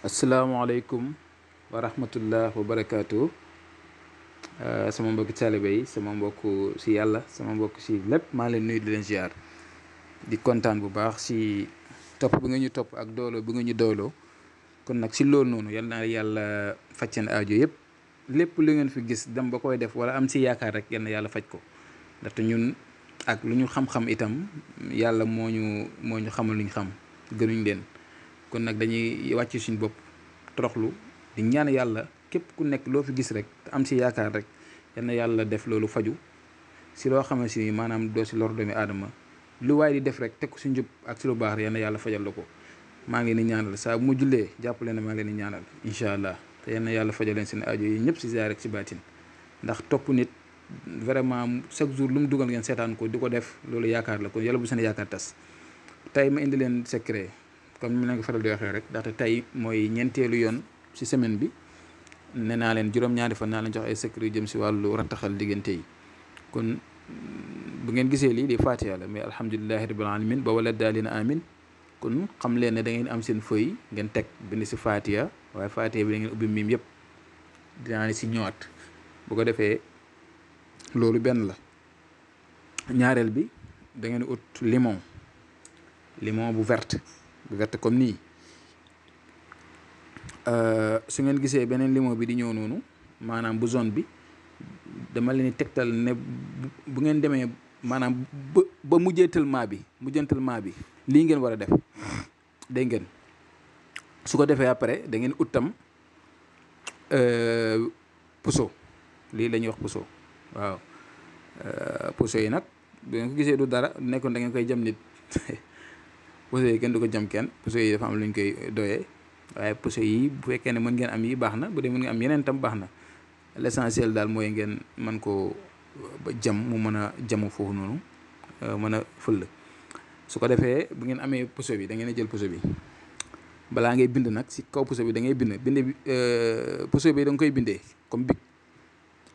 asalaamaaleykum wa rahmatullah wa barakaatu. Sama mbokki taalibe yi, sama mbokk si yàlla, sama mbokk si lépp, maa leen nuyu di leen ziar di kontaan bu baax si topp bi nga ñu topp ak dooloo bi nga ñu dooloo. kon nag si loolu noonu yal na yàlla faj seen aajo yëpp, lépp lu ngeen fi gis dem ba koy def wala am si yaakaar rek yal na yàlla faj ko. ndaxte ñun ak lu ñu xam-xam itam yàlla moo ñu xamal lu ñu xam, gënuñ leen. kon nag dañuy wàcc suñu bopp toroxlu di ñaan yàlla képp ku nekk loo fi gis rek te am si yaakaar rek yal na yàlla def loolu faju si loo xamante ni maanaam doo si lor doomi aadama. lu waay di def rek teg ko si njub ak si lu baax yal na yàlla fajal la ko. maa ngi leen di ñaanal saa bu mu jullee jàpp leen ne maa ngi leen di ñaanal incha allah te yal na yàlla fajal leen seen aajo yi ñëpp si ziar rek si baatin. ndax topp nit vraiment chaque jour lu mu dugal ngeen seetaan ko di ko def loolu yaakaar la kon yàlla bu seen yaakaar tas. tey ma indi leen secret comme ni ma leen ko faral di waxee rek ndaxte tey mooy ñeenteelu yoon si semaine bi. nee naa leen juróom-ñaari fan naa leen jox ay secret yu jëm si wàllu rattaxal diggante yi. kon bu ngeen gisee lii di Fatiha la mais alhamdulilahi rabbil alamin ba wala daalina amin. kon xam leen ne da ngeen am seen feuille ngeen teg bind si Fatiha waaye Fatiha bi da ngeen ubbi miim yëpp dinaa ne si ñëwaat. bu ko defee loolu benn la. ñaareel bi da ngeen ut limon bu verte comme nii. su ngeen gisee beneen limon bi di ñëw noonu maanaam bu zone bi dama leen di tegtal ne bu ngeen demee maanaam ba mujjantalmaa bi lii ngeen war a def dégg ngeen. su ko defee après da ngeen ut tam puso, lii la ñuy wax puso. waaw puso yi nag bu ngeen ko gisee du dara nekkoon da ngeen koy jam nit puso yi kenn du ko jam kenn. puso yi dafa am lu ñu koy doyee. waaye puso yi bu fekkee ne mën ngeen am yi baax na, bu dee mën ngeen am yeneen tam baax na. l'essentiel daal mooy ngeen mën koo jam mu mën a jamu foofu noonu mën a fël. su ko defee bu ngeen amee puso bi da ngeen a jël puso bi balaa ngay bind nag si kaw puso bi da ngay bind bi puso bi da nga koy bindee comme bic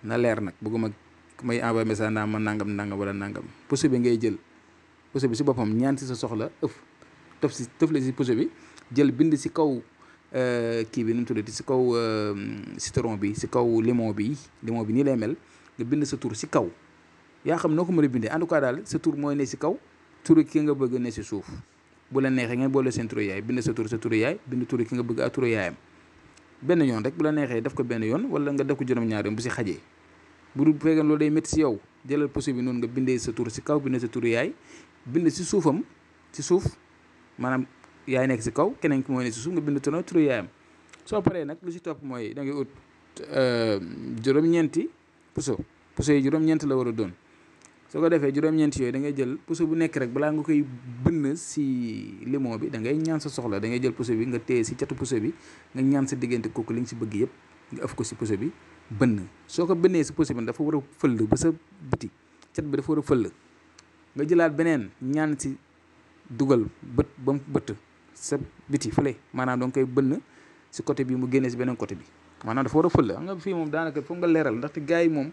na leer nag bëgguma may envoyé message naa ma nangam wala nangam. puso bi ngay jël, puso bi si boppam ñaan si sa soxla tëf la si puso bi jël bind si kaw kii bi nu mu tuddati si kaw citron bi si kaw limon bi nii lay mel nga bind sa tur si kaw. yaa xam noo ko mën a bindee en tout cas daal sa tur mooy ne si kaw, turu ki nga bëgg ne si suuf. bu la neexee ngeen boole seen turu yaay bind sa turu yaay bind turu ki nga bëgg ak turu yaayam benn yoon rek. bu la neexee def ko benn yoon wala nga def ko juróom-ñaari yoon bu si xajee. bu fekkee loolu day métti si yow jëlal puso bi noonu nga bindee sa tur si kaw bind sa turu yaay bind si suufam si suuf maanaam yaay nekk si kaw keneen ki mooy ne si suuf nga bind turu yaayam. soo paree nag lu si topp mooy da ngay ut juróom-ñeenti puso yi juróom-ñeent la war a doon. soo ko defee juróom-ñeenti yooyu da ngay jël puso bu nekk rek balaa nga koy bënn si limon bi da ngay ñaan sa soxla. da ngay jël puso bi nga téye si catu puso bi nga ñaan sa diggante kooku li nga si bëgg yëpp nga ëf ko si puso bi bënn. soo ko bënnee si puso bi dafa war a fëll ba sa biti, cat bi dafa war a fëll. nga jëlaat beneen ñaan si dugal bët ba mu bëtt sa biti fële maanaam danga koy bënn si côté bi mu génnee si beneen côté bi maanaam dafa war a fël. xam nga fii moom daanaka foog nga leeral ndaxte gars yi moom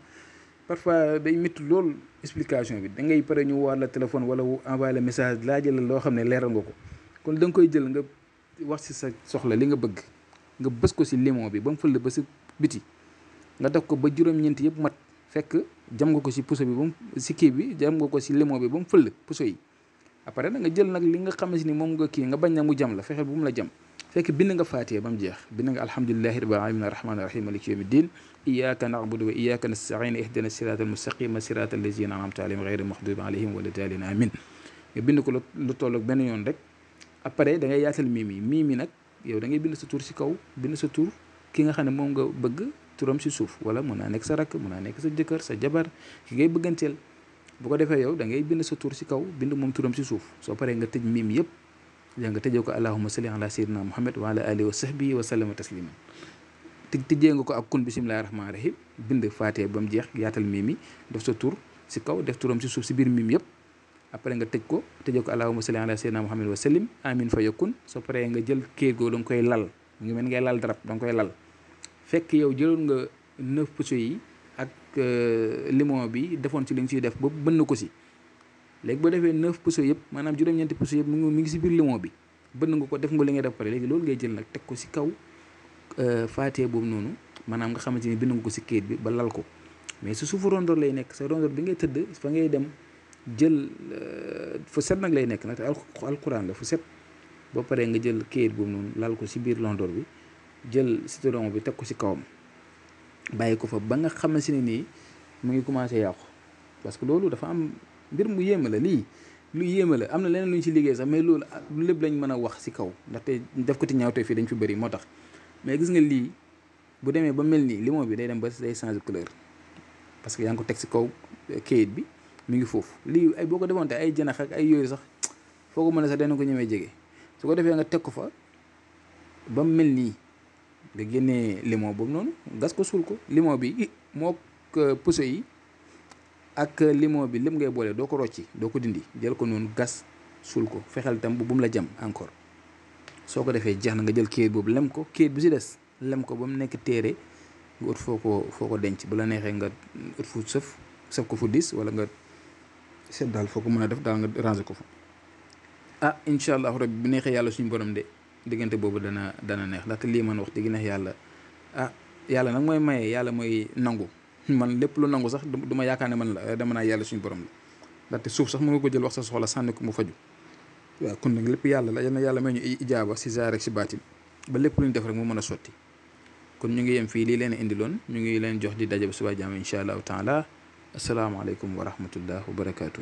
parfois day métti loolu explication bi. da ngay pare ñu war la téléphone wala envoyé la message laajal la loo xam ne leeral nga ko. kon da nga koy jël nga wax si sa soxla li nga bëgg nga bës ko si limon bi ba mu fël ba sa biti nga def ko ba juróom-ñeent yëpp mat. fekk jam nga ko si puso bi ba mu si kii bi jam nga ko si limon bi ba mu fël puso yi. après da nga jël nag li nga xamante ni moom nga kii nga bañ na mu jam la fexeel bu mu la jam. fekk bind nga Faatiha ba mu jeex bind nga alhamdulilahi rabbil alamin arrahmani rahim maliki yawmi din iyyaka na'budu wa iyyaka nasta'in ihdina siratal mustaqima siratal lazina an'amta alayhim ghayril maghdubi alayhim wala daalin amin. nga bind ko lu toll ak benn yoon rek. après da ngay yaatal miim yi nag yow da ngay bind sa tur si kaw bind sa tur ki nga xam ne moom nga bëgg turam si suuf wala mën naa nekk sa rakk mën naa nekk sa jëkkër sa jabar ki ngay bëgganteel. bu ko defee yow da ngay bind sa tur si kaw bind moom turam si suuf. soo paree nga tëj miim yëpp nga tëjee ko allahumma salli ala sayyidina muhammad wa ala alihi wa sahbihi wa sallama tasliman. tëjee nga ko ak kun bismillahi rahmani rahim bind Faatiha ba mu jeex yaatal miim yi def sa tur si kaw def turam si suuf si biir miim yëpp. après nga tëjee ko allahumma salli ala sayyidina muhammad wa sallim amin fa yakun. soo paree nga jël kéer goo da nga koy lal mu ngi mel ngay lal darab da nga koy lal. fekk yow jëloon nga 9 puso yi ak limon bi defoon ci li nga siy def ba bënn ko si. léegi boo defee 9 puso yëpp maanaam juróom-ñeenti puso yëpp mu ngi si biir limon bi bënn nga ko def nga li ngay def pare léegi loolu ngay jël nag teg ko si kaw faatee boobu noonu maanaam nga xamante ni bind nga ko si kayit bi ba lal ko mais su suufu rondoor lay nekk sa rondoor bi ngay tëdd fa ngay dem jël fu set nag lay nekk nag te alquran la fu set ba pare nga jël kayit boobu noonu lal ko si biir rondoor bi jël citron bi teg ko si kawam bàyyi ko fa ba nga xamante ne nii mu ngi commencé yàqu parce que loolu dafa am mbir mu yéeme la lii lu yéeme la am na leneen lu ñu ci liggéey sax mais loolu lu lépp lañ mën a wax si kaw ndaxte def ko ti ñaawte fii dañ fi bëri moo tax mais gis nga lii bu demee ba mel nii limon bi day dem ba day changer couleur parce que yaa ngi ko teg si kaw kayit bi mi ngi foofu lii ay boo ko defoon te ay janax ak ay yooyu sax foo ko mën a sax dana ko ñemee jege su ko defee nga teg ko fa ba mu mel nii nga génnee limon boobu noonu gas ko suul ko limon bi moo puso yi ak limon bi lépp ngay boole doo ko rocci doo ko dindi jël ko noonu gas suul ko fexeel tam bu mu la jam encore soo ko defee jeex na nga jël kayit boobu lem ko kayit bu si des lem ko ba mu nekk téere nga ut foo ko denc bu la neexee nga ut fu sëf ko fu dis wala nga seet daal foo ko mën a def daal nga ranger ko fa incha allah rabbi bu neexee yàlla suñu borom de diggante boobu dana neex ndaxte lii man wax dëgg neex yàlla yàlla nag mooy maye yàlla mooy nangu man lépp lu nangu sax du ma yaakaar ne man la dama naa yàlla suñu borom la ndaxte suuf sax mën nga ko jël wax sa soxla sànni ko mu faju waaw kon nag lépp yàlla la yal na yàlla may ñu ijaaba si zaar rek si baatin ba lépp lu ñu def rek mu mën a sotti kon ñu ngi yem fii lii leen indiloon ñu ngi leen jox di daje ba suba jàmm incha allahu taala asalaamaaleykum wa rahmatullah wa barakaatu.